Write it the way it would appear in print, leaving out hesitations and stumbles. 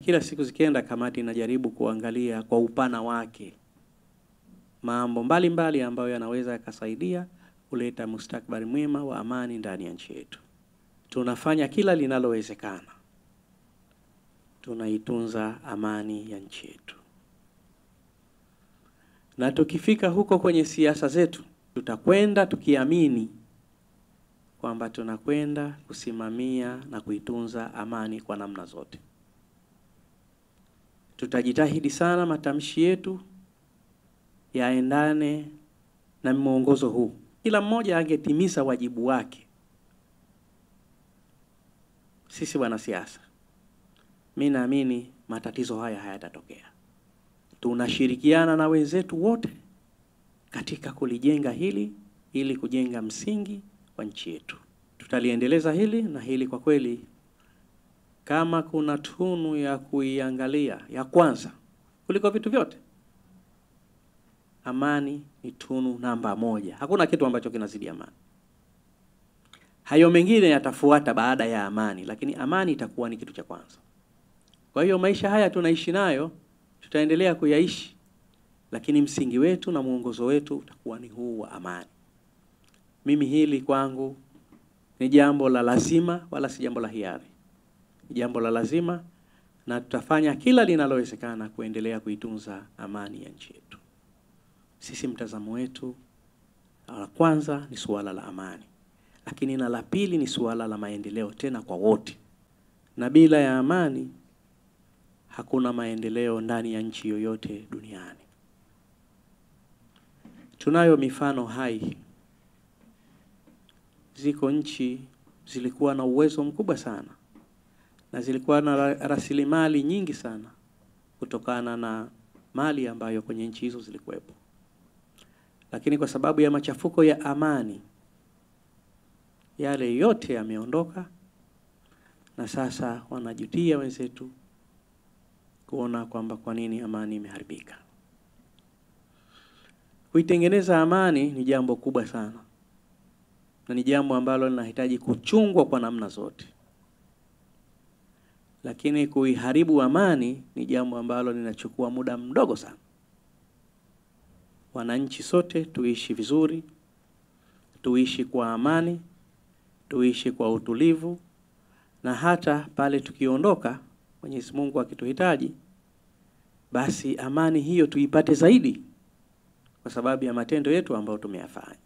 Kila siku zikienda, kamati inajaribu kuangalia kwa upana wake mambo mbalimbali ambayo yanaweza yakasaidia kuleta mustakabali mwema wa amani ndani ya nchi yetu. Tunafanya kila linalowezekana, tunaitunza amani ya nchi yetu. Na tukifika huko kwenye siasa zetu, tutakwenda tukiamini kwamba tunakwenda kusimamia na kuitunza amani kwa namna zote. Tutajitahidi sana matamshi yetu yaendane na mwongozo huu. Kila mmoja angetimiza wajibu wake. Sisi wanasiasa, mimi naamini matatizo haya hayatatokea. Tunashirikiana na wenzetu wote katika kulijenga hili ili kujenga msingi wa nchi yetu. Tutaliendeleza hili, na hili kwa kweli kama kuna tunu ya kuiangalia ya kwanza kuliko vitu vyote, amani ni tunu namba moja. Hakuna kitu ambacho kinazidi amani. Hayo mengine yatafuata baada ya amani, lakini amani itakuwa ni kitu cha kwanza. Kwa hiyo maisha haya tunaishi nayo, tutaendelea kuyaishi, lakini msingi wetu na mwongozo wetu utakuwa ni huu wa amani. Mimi hili kwangu ni jambo la lazima, wala si jambo la hiari. Ni jambo la lazima, na tutafanya kila linalowezekana kuendelea kuitunza amani ya nchi yetu. Sisi mtazamo wetu la kwanza ni suala la amani, lakini na la pili ni suala la maendeleo, tena kwa wote. Na bila ya amani hakuna maendeleo ndani ya nchi yoyote duniani. Tunayo mifano hai. Ziko nchi zilikuwa na uwezo mkubwa sana na zilikuwa na rasilimali nyingi sana kutokana na mali ambayo kwenye nchi hizo zilikuwepo. Lakini kwa sababu ya machafuko ya amani, yale yote yameondoka, na sasa wanajutia wenzetu kuona kwamba kwa nini amani imeharibika. Kuitengeneza amani ni jambo kubwa sana, na ni jambo ambalo linahitaji kuchungwa kwa namna zote. Lakini kuiharibu amani ni jambo ambalo linachukua muda mdogo sana. Wananchi sote tuishi vizuri, tuishi kwa amani, tuishi kwa utulivu, na hata pale tukiondoka, Mwenyezi Mungu akituhitaji, basi amani hiyo tuipate zaidi kwa sababu ya matendo yetu ambayo tumeyafanya.